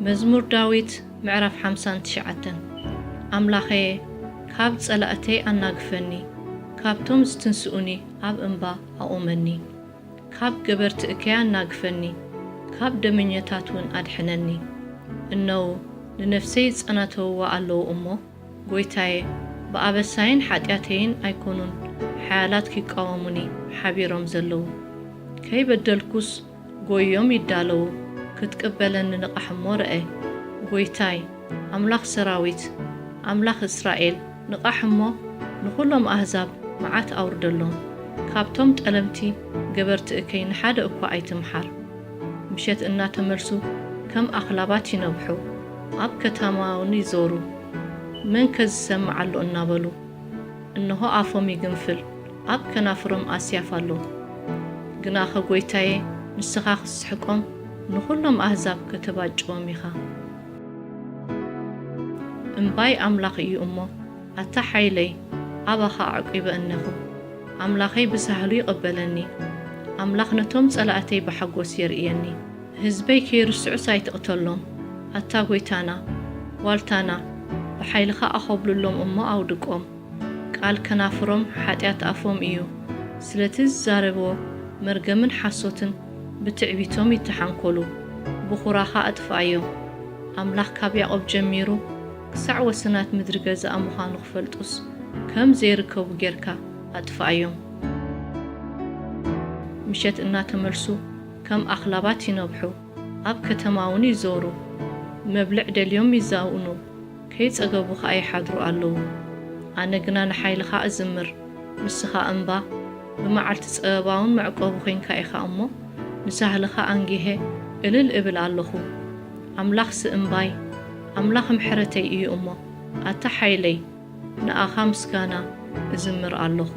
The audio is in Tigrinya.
መዝሙር ዳዊት ምዕራፍ ሓምሳን ትሽዓተን። ኣምላኸየ፣ ካብ ጸላእተይ ኣናግፈኒ፣ ካብቶም ዝትንስኡኒ ኣብ እምባ ኣቑመኒ። ካብ ገበርቲ እከይ ኣናግፈኒ፣ ካብ ደመኛታት እውን ኣድሕነኒ። እነሆ፣ ንነፍሰይ ይጸናተውዋ ኣለዉ እሞ፣ ጐይታየ፣ ብኣበሳይን ሓጢኣተይን ኣይኮኑን ሓያላት ኪቃወሙኒ ሓቢሮም ዘለዉ። ከይበደልኩስ ጐዮም ይዳለዉ፣ ክትቅበለኒ ንቓሕ እሞ ርአ። ጐይታይ፣ ኣምላኽ ሰራዊት፣ ኣምላኽ እስራኤል፣ ንቓሕ እሞ ንኹሎም ኣህዛብ መዓት ኣውርደሎም። ካብቶም ጠለምቲ ገበርቲ እከይ ንሓደ እኳ ኣይትምሓር። ምሸት እናተመልሱ ከም ኣኽላባት ይነብሑ፣ ኣብ ከተማውን ይዞሩ። መንከ ዝሰምዕ ኣሎ እናበሉ፣ እንሆ ኣፎም ይግንፍል፣ ኣብ ከናፍሮም ኣስያፍ ኣሎ። ግናኸ ጐይታየ፣ ንስኻ ክትስሕቆም፣ ንኹሎም ኣህዛብ ከተባጭዎም ኢኻ። እምባይ ኣምላኽ እዩ እሞ፣ ኣታ ሓይለይ፣ ኣባኻ ኣዕቂበ እነኹ። ኣምላኸይ ብሳህሉ ይቐበለኒ፣ ኣምላኽ ነቶም ጸላእተይ ብሓጎስ የርእየኒ። ህዝበይ ከይርስዑስ ኣይትቕተሎም፣ ኣታ ጐይታና፣ ዋልታና፣ ብሓይልኻ ኣኾብልሎም እሞ ኣውድቆም። ቃል ከናፍሮም ሓጢኣት ኣፎም እዩ፣ ስለቲ ዝዛረብዎ መርገምን ሓሶትን ብትዕቢቶም ይተሓንኮሉ። ብኹራኻ ኣጥፍኣዮም። ኣምላኽ ካብ ያዕቆብ ጀሚሩ ክሳዕ ወሰናት ምድሪ ገዛእ ምዃኑ ክፈልጡስ፣ ከም ዘይርከቡ ጌርካ ኣጥፍኣዮም። ምሸት እናተመልሱ ከም ኣኽላባት ይነብሑ፣ ኣብ ከተማ እውን ይዞሩ። መብልዕ ደልዮም ይዛውኑ፣ ከይጸገቡ ኸኣ ይሓድሩ ኣለዉ። ኣነ ግና ንሓይልኻ እዝምር፣ ንስኻ እምባ፣ ብመዓልቲ ጸበባውን መዕቆቢ ኴንካ ኢኻ እሞ፣ ንሳህልኻ ኣንጊሀ እልል እብል ኣለኹ። ኣምላኽሲ እምባይ፣ ኣምላኽ ምሕረተይ እዩ እሞ፣ ኣታ ሓይለይ፣ ንኣኻ ምስጋና እዝምር ኣለኹ።